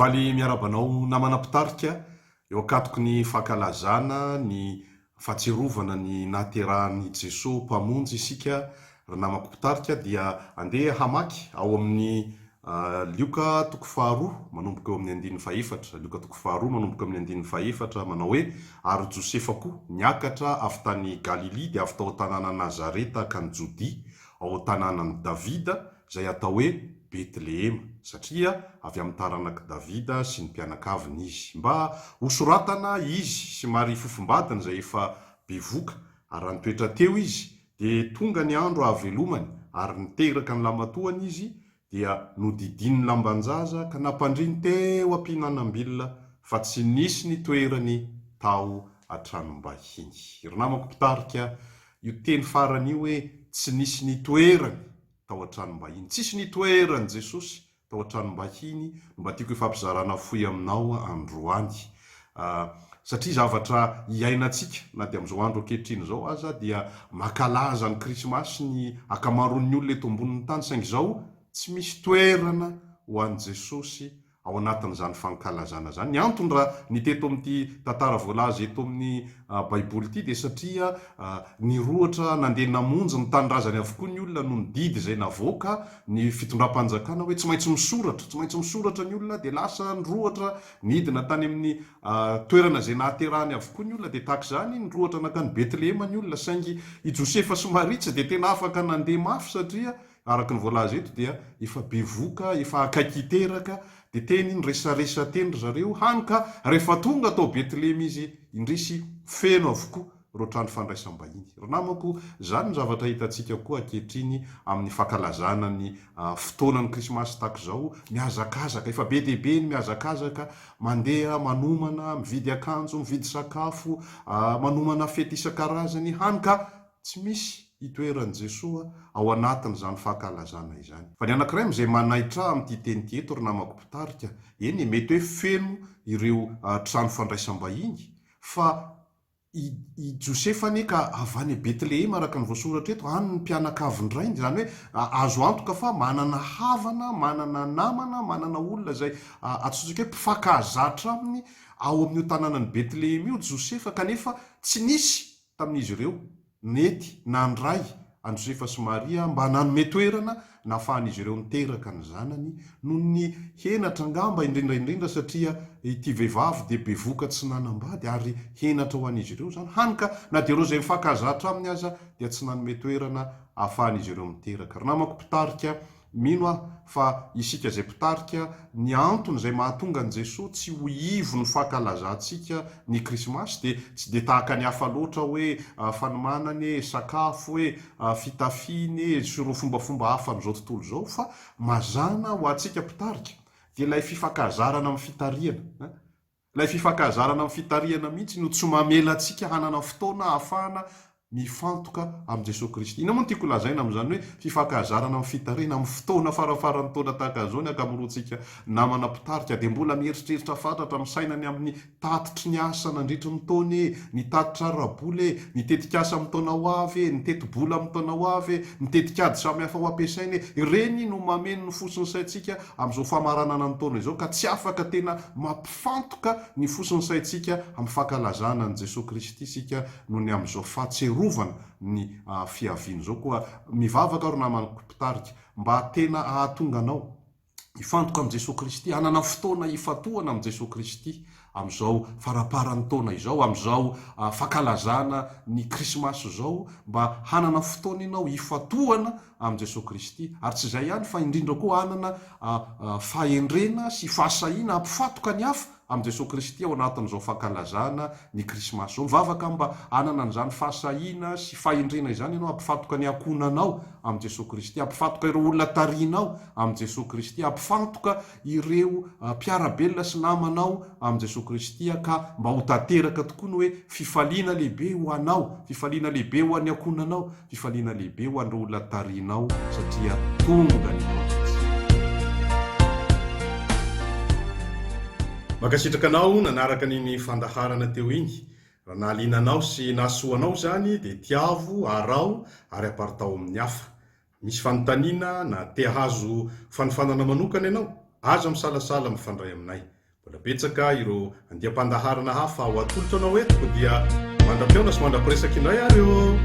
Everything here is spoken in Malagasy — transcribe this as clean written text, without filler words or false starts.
Faly miarahaba anao namana mpitarika eo ankatoky ny fankalazana ny fahatsiarovana ny nahaterahan'i Jesoa Mpamonjy isika ry namako mpitarika dia andeha hamaky ao amin'ny Lioka toko faharoa manomboka eo amin'ny andininy fahefatra Lioka toko faharoa manomboka amin'ny andininy fahefatra manao hoe ary Josefa koa niakatra avy tany Galilia dia avy tao an-tanàna Nazareta hankany Jodia ao an-tanànan'i Davida izay atao hoe Betlehema, satria avy amin'ny taranak'i Davida sy ny mpianakaviny izy. Mba hosoratana izy sy Maria fofombadiny izay efa bevoka, ary raha nitoetra teo izy, dia tonga ny andro hahavelomany, ary niteraka ny lamatoany izy, dia nodidiny lamban-jaza ka nampandriny teo am-pihinanam-bilona, fa tsy nisy nitoerany tao an-tranom-bahiny. Ry namako mpitarika, io teny farany io hoe tsy nisy nitoerany tao an-tranom-bahiny. Tsisy nitoeran'i Jesosy tao an-tranom-bahiny no mba tiako hifampizarana fohy aminao androany. Satria zavatra iainantsika na dia amin'izao andro ankehitriny izao aza dia mankalaza ny Krismasy ny ankamaroan'ny olona eto ambonin'ny tany saingy izao tsy misy toerana ho an'i Jesosy ao anatin'izany fankalazana izany. Ny antony raha ny teto amin'ity tantara voalaza eto amin'ny Baiboly ity dia satria nirohotra nandeha namonjy ny tanindrazany avokoa ny olona noho ny didy izay navoaka ny fitondram-panjakana hoe tsy maintsy misoratra, tsy maintsy misoratra ny olona dia lasa nirohotra nidina tany amin'ny toerana izay nahaterahany avokoa ny olona dia tahaka izany nirohotra nankany Betlehema ny olona saingy i Josefa sy Maria tsy dia tena afaka nandeha mafy satria Araka ny voalaza eto dia efa bevoka, efa akaiky hiteraka, dia teny niresaresa teny ry zareo, hany ka rehefa tonga tao Betlehema izy, indrisy, feno avokoa ireo trano fandraisam-bahiny. Ry namako, izany no zavatra hitantsika koa ankehitriny amin'ny fankalazana ny fotoanan'ny Krismasy tahaka izao, mihazakazaka, efa be dia be ny mihazakazaka, mandeha manomana, mividy akanjo, mividy sakafo, manomana fety isan-karazany, hany ka Tsy misy itoeran'i Jesoa ao anatin'izany fankalazana izany. Fa ny anankiray amin'izay manaitra ahy amin'ity teny ity eto ry namako mpitarika, eny e, mety hoe feno ireo trano fandraisam-bahiny, fa i i Josefa anie ka avy any Betlehema araka ny voasoratra eto, any ny mpianakavin-drainy, izany hoe azo antoka fa manana havana, manana namana, manana olona izay antsointsika hoe mpifankahazatra aminy ao amin'io tanànan'i Betlehema io Josefa, kanefa tsy nisy tamin'izy ireo nety nandray an'i Josefa sy Maria mba nanome toerana nahafahan'izy ireo niteraka ny zanany, noho ny henatra angamba, indrindra indrindra satria ity vehivavy dia bevoka tsy nanambady ary henatra ho an'izy ireo izany, hany ka na dia ireo izay mifankazatra aminy aza dia tsy nanome toerana ahafahan'izy ireo miteraka. Ry namako mpitarika, Mino aho fa isika izay mpitarika ny antony izay mahatonga an'i Jesoa tsy ho ivon'ny fankalazantsika ny Krismasy dia tsy dia tahaka ny hafa loatra hoe fanomanana e, sakafo e, fitafiana e, sy ireo fombafomba hafa amin'izao tontolo izao fa mazàna ho antsika mpitarika dia ilay fifankazarana amin'ny fitarihana. Ilay fifankazarana amin'ny fitarihana mihitsy no tsy mamela antsika hanana fotoana ahafahana mifantoka amin'i Jesoa Kristy. Inona moa no tiako holazaina amin'izany hoe fifankazarana amin'ny fitarihana? Amin'ny fotoana farafaran'ny taona tahaka an'izao ny ankamaroantsika namana mpitarika dia mbola mieritreritra fatratra misaina ny amin'ny tatitry ny asa nandritry ny taona e, ny tatitra ara-bola e, ny tetikasa amin'ny taona ho avy e, ny tetibola amin'ny taona ho avy e, ny tetikady samihafa ho ampiasaina e. Ireny no mameno ny fo sy ny saintsika amin'izao famaranana ny taona izao ka tsy afaka tena mampifantoka ny fo sy ny saintsika amin'ny fankalazana an'i Jesoa Kristy isika noho ny amin'izao fahatsiarovana ny fiaviany izao. Koa mivavaka aho ry namako mpitarika mba tena hahatonga anao hifantoka amin'i Jesoa Kristy, hanana fotoana hifantohana amin'i Jesoa Kristy amin'izao faramparan'ny taona izao, amin'izao fankalazana ny Krismasy izao, mba hanana fotoana ianao hifantohana amin'i Jesoa Kristy. Ary tsy izay ihany fa indrindra koa hanana fahendrena sy fahasahiana hampifatoka ny hafa amin'i Jesoa Kristy ao anatin'izao fankalazana ny Krismasy izao. Mivavaka aho mba hanana an'izany fahasahiana sy fahendrena izany ianao hampifatoka ny ankohonanao amin'i Jesoa Kristy, hampifatoka ireo olona tarihinao amin'i Jesoa Kristy, hampifantoka ireo mpiara-belona sy namanao amin'i Jesoa Kristy ka mba ho tanteraka tokoa ny hoe fifaliana lehibe ho anao, fifaliana lehibe ho an'ny ankohonanao, Fifaliana lehibe ho an'ireo olona tarihinao satria tonga ny Mpamonjy. Mankasitraka anao nanaraka an'iny fandaharana teo iny. Raha nahaliana anao sy nahasoa anao izany dia tiavo, araho ary aparitaho amin'ny hafa. Misy fanontaniana na te hahazo fanofanana manokana ianao? Aza misalasala mifandray aminay. Mbola betsaka ireo andiam-pandaharana hafa ho atolotra anao eto koa dia mandra-pihaona sy mandra-piresaka indray ary ô!